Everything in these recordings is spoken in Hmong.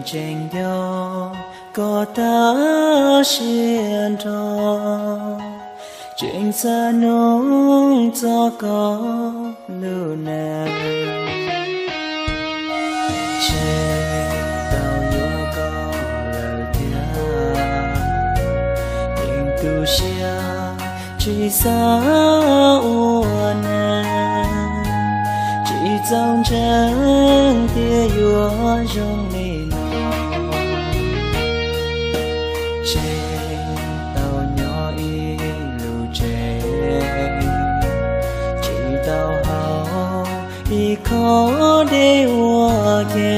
Tseem nco koj tag siab nrho, tseem xav nug txog koj lub neej. Tseem tau yuav koj lawm thiab, yeej tu siab tsis xav ua neej, tsis txaus ntseeg tias yuav zoo li no. Tseem tau nyob ib lub tsev, tsis tau haus ib khob dej ua ke,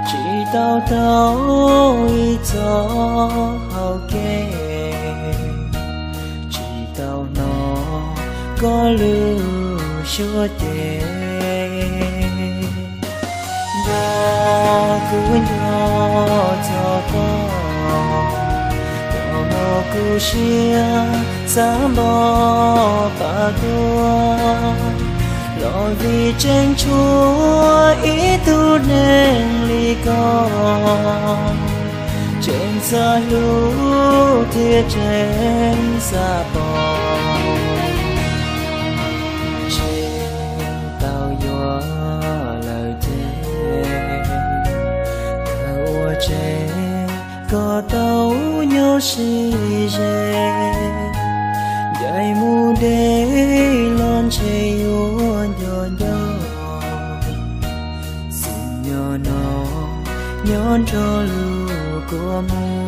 tsis tau taug ib txoj hau kev, tsis tau hnov koj lub suab ceg. Nco kuv nco txog koj, koj muab kuv siab xav npog pam tuag, los vim tseem tshuav ib tug neeg li koj, tseem xav hlub thiab tseem xav pom. Tseem tau yuav lawm thiab, thaum ua tsev koj tau nyob sib ze, ncaim mus deb los ntshe yuav nco nco, xwm nyob no nyob nrog lub kua muag.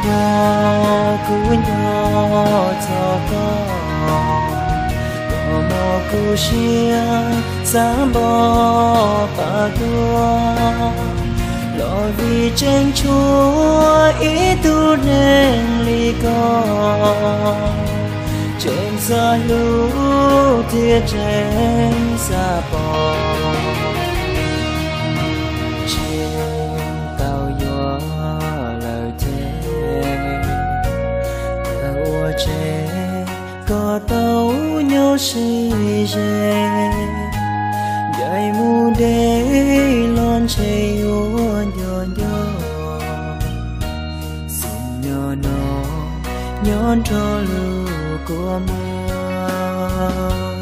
Nco kuv nco txog koj, koj muab kuv siab xav npog pam tuag, los vim tseem tshuav ib tug neeg li koj, tseem xav hlub thiab tseem xav pom. Tseem tau yuav lawm thiab, thaum ua tsev koj tau nyob sib ze, ncaim mus deb los ntshe yuav nco nco, xwm nyob no nyob nrog lub kua muag.